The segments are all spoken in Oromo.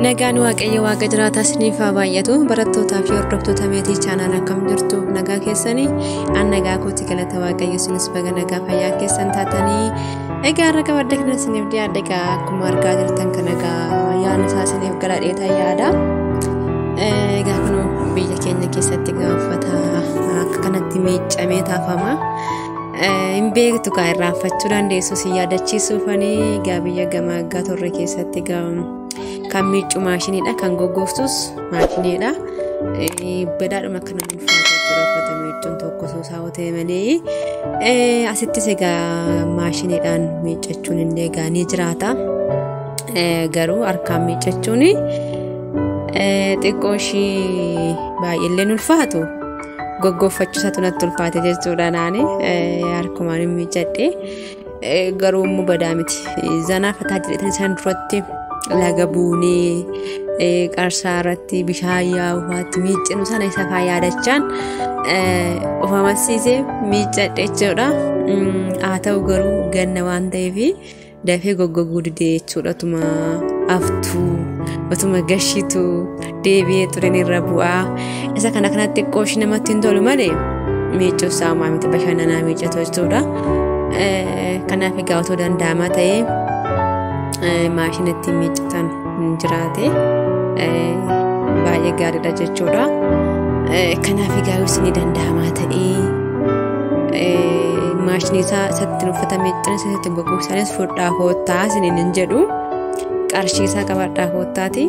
Nagaan Waaqayyo Waaqa jiraataa isiniif haa baay'atu. Barattootaa fi hordoftoota meetii chaanaal, akkam jirtu? Nagaa keessanii? An nagaa kooti, galata Waaqayyo. Isinis baga nagaa fayyaa keessan taatanii. Egaa har'a qabadde kana isiniif dhiyaadhe. Egaa akkuma argaa jirtan kana egaa yaadni isaa isiniif gara dheetaa yaada. Egaa kun biyya keenya keessatti egaa uffata akka kanatti miiccamee taafama. Hin beektu kaa, irraanfachuu dandeessu, si yaadachiisuufanii. Egaa biyya gamaa torre keessatti egaa kan miiccu maashiniidha, kan goggooftus maashiniidha. Badaadhuma akka nama ulfaata jira uffata miiccuun tokko suusaa ta'e malee. Asittis egaa maashiniidhaan miiccachuun illee egaa ni jiraata. Garuu harkaan miiccachuun xiqqoo ishii baay'eellee ulfaatu. Goggoffachuu isaatu natti ulfaate jechuudha naani, harkumaan hin miiccadhe. Garuu immoo badaa miti. Zanaa fataa jedhetan isaan duratti laga buunee qarsaa irratti bishaan yaa'ufaatti miiccinu sana isa faa yaadachaan of amansiisee miiccadhe jechuudha. Haa ta'u garuu ganna waan ta'eef dafee goggoguu didee jechuudha. Otuma aftuu, otuma gashitu deebi'ee tureen irra bu'aa. Isa kana kanatti xiqqoo ishii namatti hin tolu malee miiccuu isaa homaa miti, bashannanaa miiccatu jechuudha. Kanaaf egaa otoo danda'amaa ta'ee maashina ittiin miiccatan jiraate baay'ee gaariidha jechuudha. Kanaaf egaa isinii danda'amaa ta'ee maashinii isaa isatti uffata miiccan isatti goggogsaanis fudhaa koottaa isiniin hin jedhu, qarshii isaa qabadhaa koottaati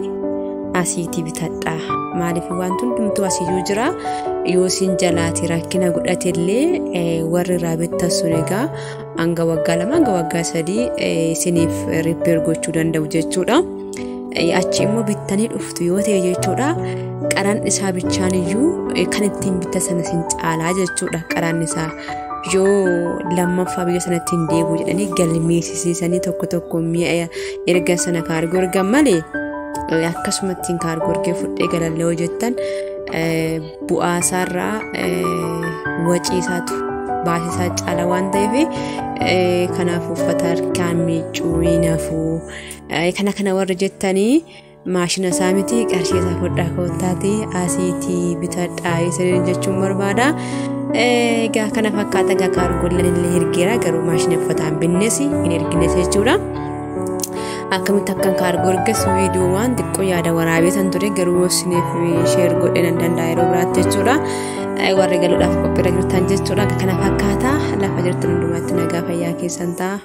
asiitii bitadhaa. Maaliif, wanti hundumtuu asiyyuu jira. Yoo isin jalaati rakkina godhate illee warri irraa bittan sun egaa hanga waggaa 2 hanga waggaa 3 isiniif repair gochuu danda'u jechuudha. Achi immoo bittanii dhuftu yoo ta'e jechuudha, qaraan isaa bichaan iyyuu kan ittiin bittan sana isin caalaa jechuudha. Qaraan isaa yoo lammaffaa biyya sanatti hin deebi'u jedhanii galmeessisiisanii tokko tokko mi'a erga sana kaargoo ergan malee, akkasuma ittiin kaargoo ergee fudhee galallee hojjettan bu'aa isaarraa wacii isaatu baasii isaa caala waan ta'eef. Kanaaf uffata harkaan miiccuu hin hafuu kana kana warra jettanii, maashina isaa miti, qarshii isaa fudhaa koottaati asiitii bitadhaa isiniin jechuun barbaada. Egaa kana fakkaata. Egaa kaargoolleen illee ergeera, garuu maashina uffataan binnes hin ergines jechuudha. Akkamitti akkan kaargoo erges viidiyoo waan xiqqoo yaada waraabee san ture, garuu isiniif share godhee nan danda'a yeroo biraatti jechuudha. Warri galuudhaaf qophiirra jirtan jechuudha. Kana fakkaata, lafa jirtan hundumaatti nagaa fayyaa keessan ta'a.